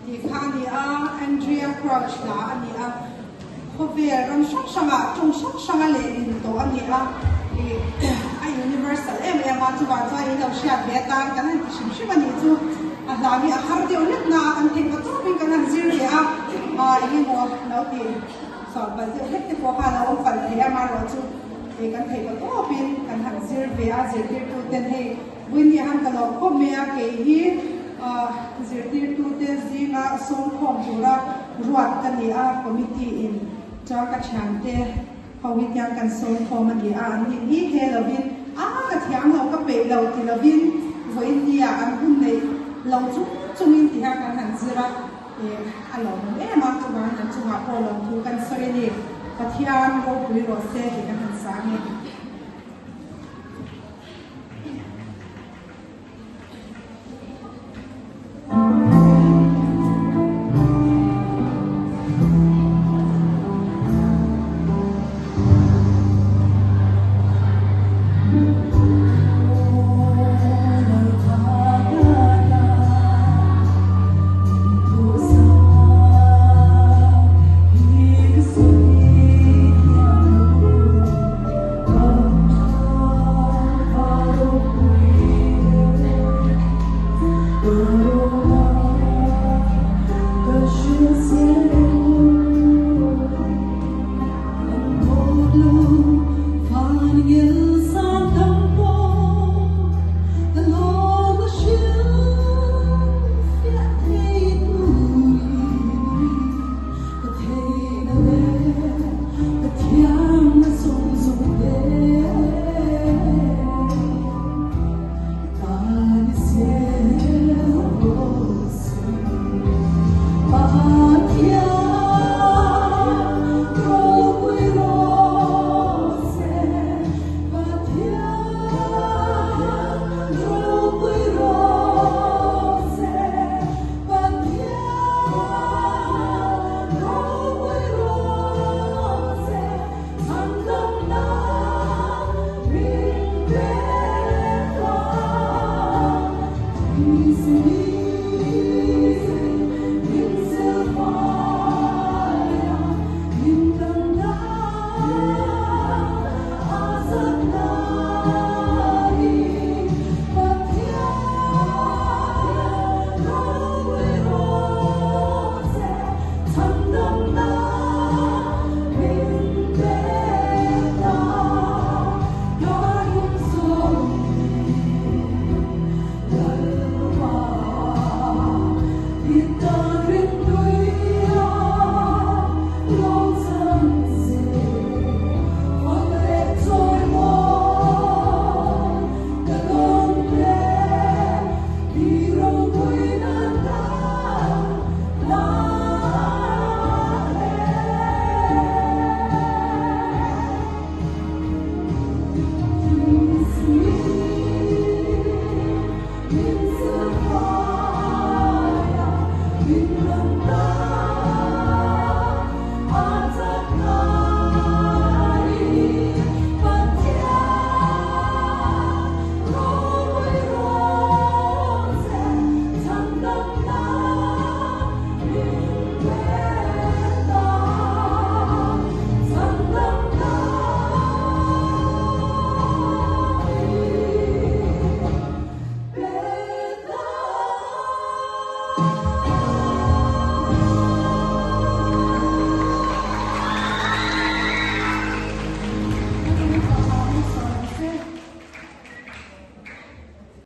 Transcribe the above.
Tih kha a ni a, Andrea Crouch hla a ni a, khawvel ram hrang hrangah ṭawng hrang hranga lehlin tawh a ni a, ih a universal em em a, chuvang chuan in lo hriat ve atan kan han ti hrim hrim a nih chu, a hla hi a har deuh hlek na a, kan theih va tawpin kan han zir leh a, ah eng emaw lo ti chhuah palh deuh hlek te pawh kha a lo awm palh thei a, amaherawhchu ih kan theih va tawpin kan han zir ve a, zirtirtuten hei. Winnie han ka lo khawp mai a, kei hi zirtirtute zinga sawmkhawm tura ruat ka ni a, committee in chuan ka thiante ho hi tiang kan sawmkhawm a ni a, an nih hi he lovin a ka thiam lo ka peih lo ti lovin vawiin nia an hun neih lo chung chungin ti hian kan han zir a, a lawmawm em a, chuvangin an chungah pawh lawmthu kan sawi a ni, Pathian ropui rawh se tih kan han sa a ni.